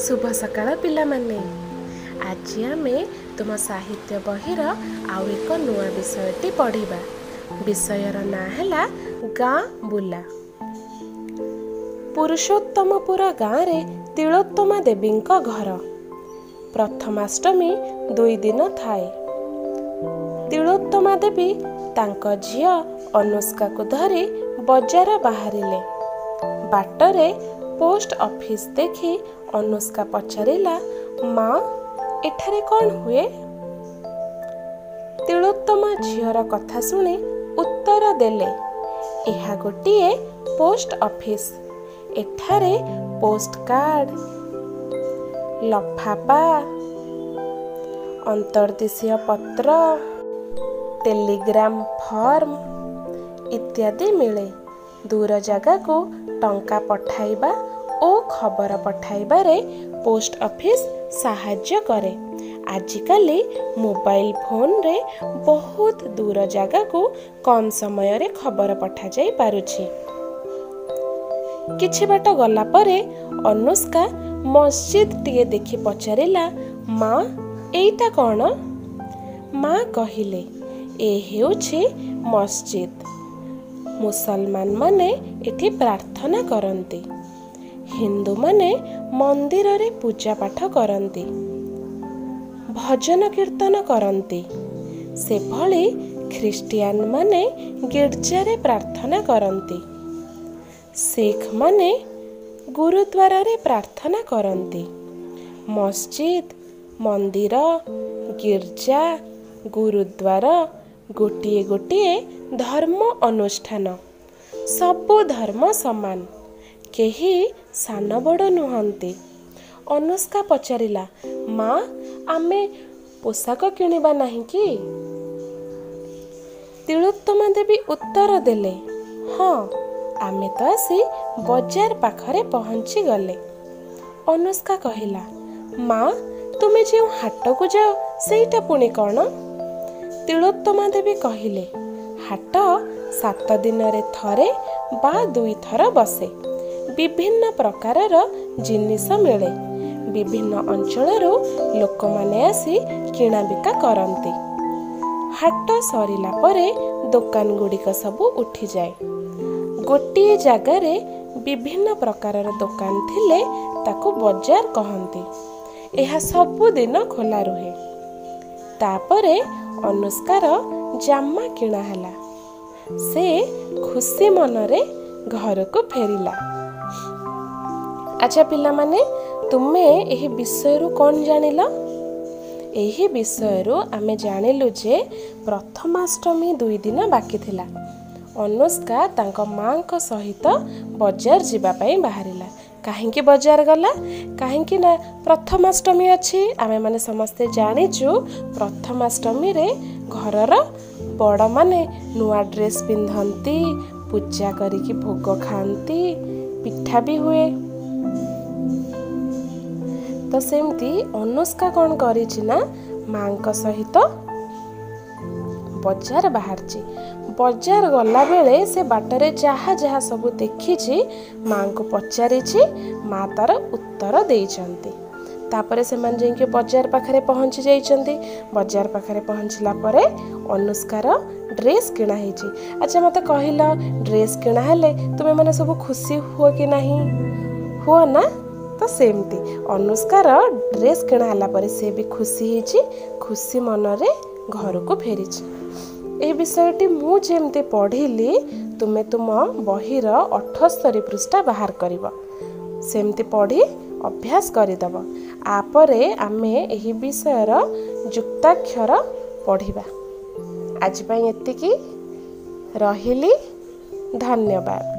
ଶୁଭ ସକାଳ ପିଲାମାନେ। ଆଜି ଆମେ ତୁମ ସାହିତ୍ୟ ବହିର ଆଉ ଏକ ନୂଆ ବିଷୟଟି ପଢ଼ିବା। ବିଷୟର ନାଁ ହେଲା ଗାଁ ବୁଲା। ପୁରୁଷୋତ୍ତମପୁର ଗାଁରେ ତିଳୋତ୍ତମା ଦେବୀଙ୍କ ଘର। ପ୍ରଥମାଷ୍ଟମୀ 2 ଦିନ ଥାଏ। ତିଳୋତ୍ତମା ଦେବୀ ତାଙ୍କ ଝିଅ ଅନୁଷ୍କାକୁ ଧରି ବଜାର ବାହାରିଲେ। ବାଟରେ ପୋଷ୍ଟ ଅଫିସ ଦେଖି ଅନୁଷ୍କା ପଚାରିଲା, ମା, ଏଠାରେ କ'ଣ ହୁଏ? ତିଳୋତ୍ତମା ଝିଅର କଥା ଶୁଣି ଉତ୍ତର ଦେଲେ, ଏହା ଗୋଟିଏ ପୋଷ୍ଟ ଅଫିସ। ଏଠାରେ ପୋଷ୍ଟ କାର୍ଡ, ଲଫାପା, ଅନ୍ତର୍ଦେଶୀୟ ପତ୍ର, ଟେଲିଗ୍ରାମ ଫର୍ମ ଇତ୍ୟାଦି ମିଳେ। ଦୂର ଜାଗାକୁ ଟଙ୍କା ପଠାଇବା ଓ ଖବର ପଠାଇବାରେ ପୋଷ୍ଟ ଅଫିସ ସାହାଯ୍ୟ କରେ। ଆଜିକାଲି ମୋବାଇଲ ଫୋନରେ ବହୁତ ଦୂର ଜାଗାକୁ କମ୍ ସମୟରେ ଖବର ପଠାଯାଇ ପାରୁଛି। କିଛି ବାଟ ଗଲା ପରେ ଅନୁଷ୍କା ମସଜିଦଟିଏ ଦେଖି ପଚାରିଲା, ମା, ଏଇଟା କ'ଣ? ମା କହିଲେ, ଏ ହେଉଛି ମସଜିଦ। ମୁସଲମାନମାନେ ଏଠି ପ୍ରାର୍ଥନା କରନ୍ତି। ହିନ୍ଦୁମାନେ ମନ୍ଦିରରେ ପୂଜା ପାଠ କରନ୍ତି, ଭଜନ କୀର୍ତ୍ତନ କରନ୍ତି। ସେଭଳି ଖ୍ରୀଷ୍ଟିଆନମାନେ ଗିର୍ଜାରେ ପ୍ରାର୍ଥନା କରନ୍ତି। ଶିଖମାନେ ଗୁରୁଦ୍ୱାରରେ ପ୍ରାର୍ଥନା କରନ୍ତି। ମସଜିଦ, ମନ୍ଦିର, ଗିର୍ଜା, ଗୁରୁଦ୍ୱାର ଗୋଟିଏ ଗୋଟିଏ ଧର୍ମ ଅନୁଷ୍ଠାନ। ସବୁ ଧର୍ମ ସମାନ, କେହି ସାନ ବଡ଼ ନୁହନ୍ତି। ଅନୁଷ୍କା ପଚାରିଲା, ମା, ଆମେ ପୋଷାକ କିଣିବା ନାହିଁ କି? ତିଳୋତ୍ତମା ଦେବୀ ଉତ୍ତର ଦେଲେ, ହଁ, ଆମେ ତ ଆସି ବଜାର ପାଖରେ ପହଞ୍ଚିଗଲେ। ଅନୁଷ୍କା କହିଲା, ମା, ତୁମେ ଯେଉଁ ହାଟକୁ ଯାଅ ସେଇଟା ପୁଣି କ'ଣ? ତିଳୋତ୍ତମା ଦେବୀ କହିଲେ, ହାଟ 7 ଦିନରେ ଥରେ ବା 2 ଥର ବସେ। ବିଭିନ୍ନ ପ୍ରକାରର ଜିନିଷ ମିଳେ। ବିଭିନ୍ନ ଅଞ୍ଚଳରୁ ଲୋକମାନେ ଆସି କିଣାବିକା କରନ୍ତି। ହାଟ ସରିଲା ପରେ ଦୋକାନ ଗୁଡ଼ିକ ସବୁ ଉଠିଯାଏ। ଗୋଟିଏ ଜାଗାରେ ବିଭିନ୍ନ ପ୍ରକାରର ଦୋକାନ ଥିଲେ ତାକୁ ବଜାର କହନ୍ତି। ଏହା ସବୁଦିନ ଖୋଲା ରୁହେ। ତାପରେ ଅନୁଷ୍କାର ଜାମା କିଣା ହେଲା। ସେ ଖୁସି ମନରେ ଘରକୁ ଫେରିଲା। ଆଚ୍ଛା ପିଲାମାନେ, ତୁମେ ଏହି ବିଷୟରୁ କ'ଣ ଜାଣିଲ? ଏହି ବିଷୟରୁ ଆମେ ଜାଣିଲୁ ଯେ ପ୍ରଥମାଷ୍ଟମୀ 2 ଦିନ ବାକି ଥିଲା। ଅନୁଷ୍କା ତାଙ୍କ ମାଙ୍କ ସହିତ ବଜାର ଯିବା ପାଇଁ ବାହାରିଲା। କାହିଁକି ବଜାର ଗଲା? କାହିଁକି ନା ପ୍ରଥମାଷ୍ଟମୀ ଅଛି। ଆମେମାନେ ସମସ୍ତେ ଜାଣିଛୁ ପ୍ରଥମାଷ୍ଟମୀରେ ଘରର ବଡ଼ମାନେ ନୂଆ ଡ୍ରେସ୍ ପିନ୍ଧନ୍ତି, ପୂଜା କରିକି ଭୋଗ ଖାଆନ୍ତି, ପିଠା ବି ହୁଏ। ତ ସେମିତି ଅନୁଷ୍କା କ'ଣ କରିଛି ନା ମାଙ୍କ ସହିତ ବଜାର ବାହାରିଛି। ବଜାର ଗଲାବେଳେ ସେ ବାଟରେ ଯାହା ଯାହା ସବୁ ଦେଖିଛି ମାଙ୍କୁ ପଚାରିଛି, ମା ତାର ଉତ୍ତର ଦେଇଛନ୍ତି। ତାପରେ ସେମାନେ ଯାଇକି ବଜାର ପାଖରେ ପହଞ୍ଚି ଯାଇଛନ୍ତି। ବଜାର ପାଖରେ ପହଞ୍ଚିଲା ପରେ ଅନୁଷ୍କାର ଡ୍ରେସ୍ କିଣା ହେଇଛି। ଆଚ୍ଛା ମୋତେ କହିଲ, ଡ୍ରେସ୍ କିଣା ହେଲେ ତୁମେମାନେ ସବୁ ଖୁସି ହୁଅ କି ନାହିଁ? ହୁଅ ନା? ତ ସେମିତି ଅନୁଷ୍କାର ଡ୍ରେସ୍ କିଣା ହେଲା ପରେ ସେ ବି ଖୁସି ହେଇଛି, ଖୁସି ମନରେ ଘରକୁ ଫେରିଛି। ଏହି ବିଷୟଟି ମୁଁ ଯେମିତି ପଢ଼ିଲି, ତୁମେ ତୁମ ବହିର 78 ପୃଷ୍ଠା ବାହାର କରିବ, ସେମିତି ପଢ଼ି ଅଭ୍ୟାସ କରିଦେବ। ଆପରେ ଆମେ ଏହି ବିଷୟର ଯୁକ୍ତାକ୍ଷର ପଢ଼ିବା। ଆଜି ପାଇଁ ଏତିକି ରହିଲି, ଧନ୍ୟବାଦ।